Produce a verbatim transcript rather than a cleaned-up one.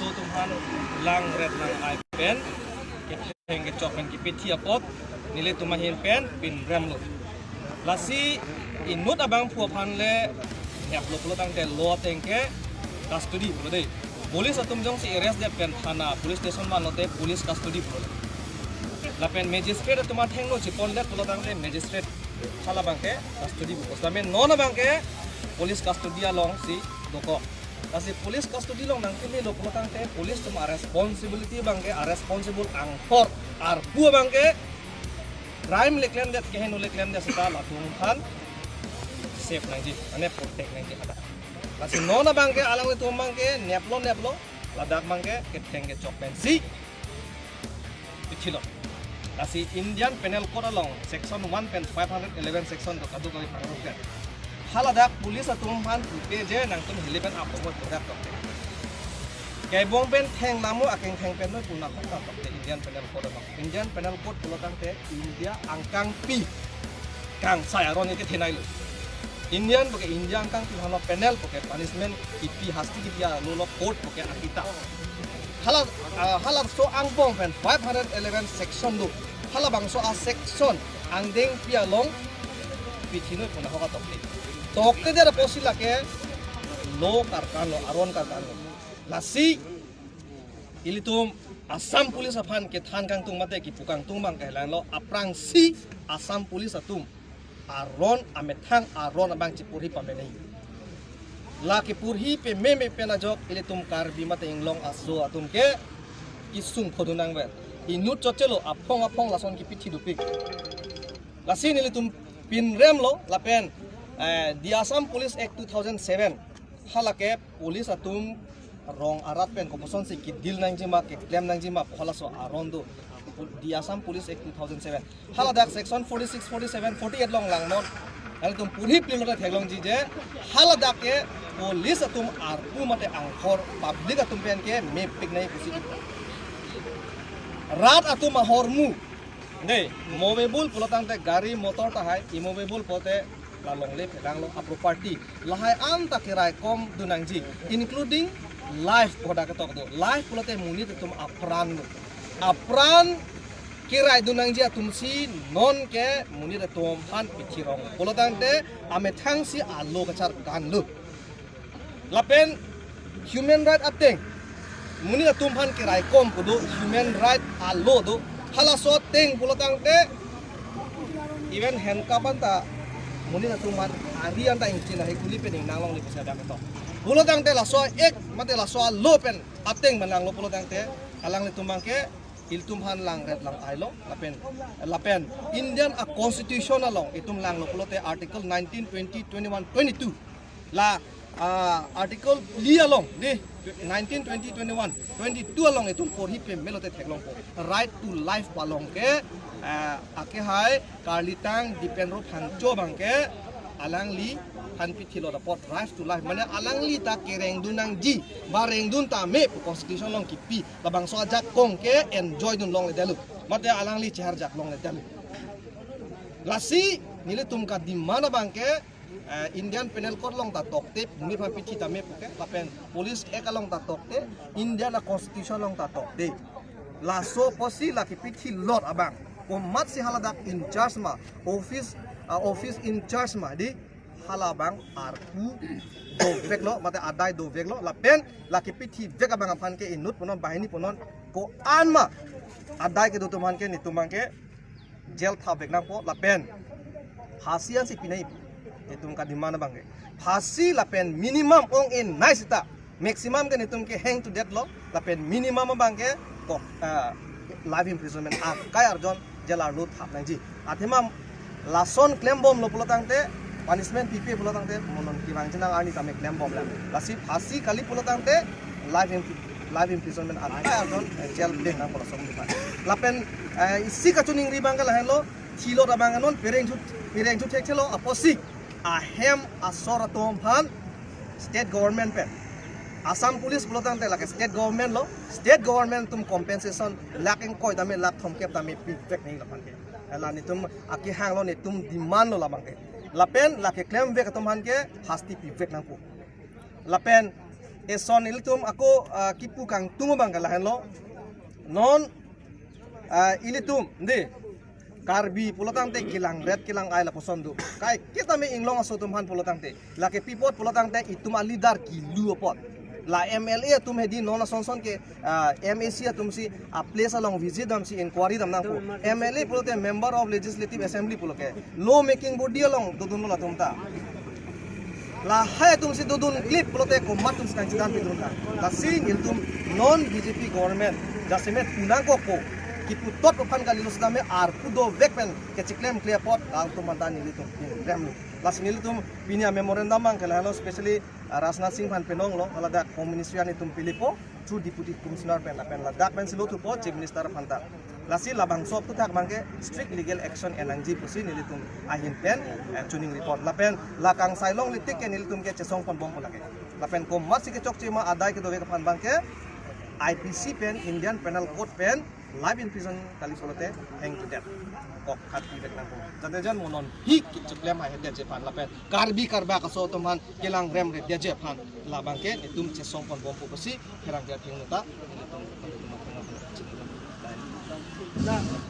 atum aphan langret lang-ai pen ketheng kechok pen kipithi apot nelitum ahin pen pinrem lo. Lasi inut abangphu aphan le nep lo pulo tangte law ateng ke custody pulo dei. Police atum jongsi arrest det pen thana police station vanlote police custody pulo. Lapen magistrate atum athengno chepon det pulo tangte magistrate hala abang ke custody pu. Lapen non abang ke police custody alongsi dokok. Lasi police custody along nangkele lo pulo tangte police atum a-responsibility abang ke, a-responsible angthor arpu abang ke crime le klemdet, keheno le klemdet seta latum aphan save nangji, mane protect nangji hadak. Lasi non abang ke alanglitum abang ke nep lo nep lo, ladak abang ke ketheng kechok pensi pithi lo. Lasi Indian Penal Code along section one pen five hundred eleven section do kadokave pangrup kan. Haladak police atum aphan pupe je nangtum hili pen apomot produk tokte. Kebong pen theng lamo akeng theng pen noi puna kok tokte Indian Penal Code along. Indian Penal Code pulo tangte India angkangpi kangsai aron ke thenei lo. Indian puke India angkangpi halo penal puke punishment kipi hasti kipi alo lo code puke akita. Hala, ah, halaso angbong pen five hundred eleven section do. Halabangso a-section angdengpi along pithi noi puna kok tokte. Tokte dia posi lake law karkan lo, aron karkan lo. Lasi ilitum Assam Police aphan kethan kangtung mate kipu kangtung abang ke lang lo, aphrangsi Assam Police atum aron amethang aron abang chepurhi pameme. La kepurhi pameme pen ajok ilitum Karbi mate Inglong aso atum ke kesung phodun nangver. Inut chotchelo aphong aphong lason kipithi dopik. Lasi nelitum pinrem lo lapen, eh, the Assam Police Act two thousand seven. Halake police atum rong arat pen koposonsi ke-deal nangji ma, keklem nangji ma pu halaso aron do. The Assam Police Act two thousand seven. Haladak section forty-six, forty-seven, forty-eight along langnon. Nangtum purhi pli lote theklongji je haladak ke police atum arpu mate angthor public atum pen ke mepik nai pusi. Rat atum ahormu dei, movable pulo tangte gari motor tahai, immovable pulote la longle phelang lo a-property. Lahai anta keraikom dun nangji, including life pu hadak ketok do. Life pulote monit atum apran lo. Apran kerai dun nangji atumsi non ke monit atum aphan pithi rong. Pulo tangte amethangsi alo kacharkan lo. Lapen human right ateng monit atum aphan keraikom pu do, human right alo do. Halaso ateng pulo tangte even handcuff anta monit atum aphan ari anta ingchin ahi kuli pen ingnang longle pusi hadak ketok. Pulo tangte laso ek mate laso alo pen ateng manang lo pulo tangte alanglitum abang ke ilitum aphan langret lang-ai lo lapen, lapen Indian a-constitution along itum lang lo pulote article nineteen, twenty, twenty-one, twenty-two. La, ah, article phli along dei, nineteen, twenty, twenty-one, twenty-two along itum porhi pameme lote theklongpo. Right to life pu along ke, ah, akehai Karlitang Dipen Ro Phangcho abang ke alangliphan pithi lo apot right to life. Mane alangli ta kereng dun nangji, ba reng dun tame pu constitution along kipi. Labangso ajakong ke enjoy dun longledetlo. Mate alangli cheharjak longledetlo. Lasi nelitum ka-demand abang ke, eh, Indian Penal Code along ta tokte, monit aphan pithi tame puke, lapen Police Act along ta tokte, Indian a-constitution along ta tokte. Laso pusi la kipithi lot abang. Komatsi haladak in charge ma, office, ah, office in charge ma dei, halabang arpu dovek lo, mate adai dovek lo, lapen la kipithi vek abang aphan ke inut punon, banghini punon, ko-an ma adai kedo atum aphan ke, nelitum abang ke jail thapvek nangpo, lapen phasi ansi pinai, itum ka-demand abang ke phasi lapen minimum ong-e nei seta, maximum ke nelitum ke hang to death lo, lapen minimum abang ke kok, ah, life imprisonment akai arjon jail arlo thap nangji. Athema lason klembomlo pulo tangte, punishment pipe pulo tangte, monon kevang jinang arni tame klembomlang. Lasi phasi kali pulo tangte life imp-, life imprisonment akai arjon, eh, jail pen nangpo lason dipa. Lapen, eh, isi kachiningri abang ke lahenlo, thilot abang non pereng chu, pereng chu thekthelo apotsi ahem asor atum aphan state government pen, Assam Police pulo tangte lake state government lo, state government atum compensation lakh ingkoi tame lakh thomkep tame pivek nangji laphan ke. La nelitum akehang lo, nelitum demand lo labang ke. Lapen la keklemvek atum aphan ke hasti pivek nangpo. Lapen Eson ilitum ako, ah, kipu kangtung abang ke lahenlo. Non, ah, ilitum, de, Karbi pulotangte kelang ret kelang ai lapuson do. Kaike tame inglong aso atum aphan pulotangte. Lake pi apot pulotangte itum a-leader kilu apot. La M L A atum hedi non asonson ke, ah, M A C atum si a-place along visit damsi inquiry dam nangpo. M L A pulote Member of Legislative Assembly pulo ke. Law making body along dodunlo latum ta. Lahai atum si dodun klip pulote komat atum si kangchidan pidun ta. Lasi nelitum non B J P government jasemet punangkokpo. Kipu tot aphan kalilo sitame arpu dovek pen kechiklemkle apot alangtum aphan ta nelitum pinremlo. Lasi nelitum pini a-memorandum abang ke lahelo, specially, ah, Rajnath Singh aphan pinonglo, ladak Home Ministry an itum pilipo, through Deputy Commissioner pen, lapen ladak pensi lo thupo Chief Minister aphan ta. Lasi labangso aphuthak abang ke strict legal action en nangji pusi nelitum ahin pen, eh, chuning report. Lapen la kangsai longle tik ke nelitum ke chesongponbompo lake. Lapen komatsi kechokche ma adai kedovek aphan abang ke I P C pen, Indian Penal Code pen, life imprisonment kali pulote hang to death. Kok khat pivek nangpo. Jate jan mo non hi kechiklem hai detji aphan lapen Karbi Karbak aso atum aphan kelang remre detji aphan labang ke nelitum chesongponbompo pusi pherangke apheng nota nelitum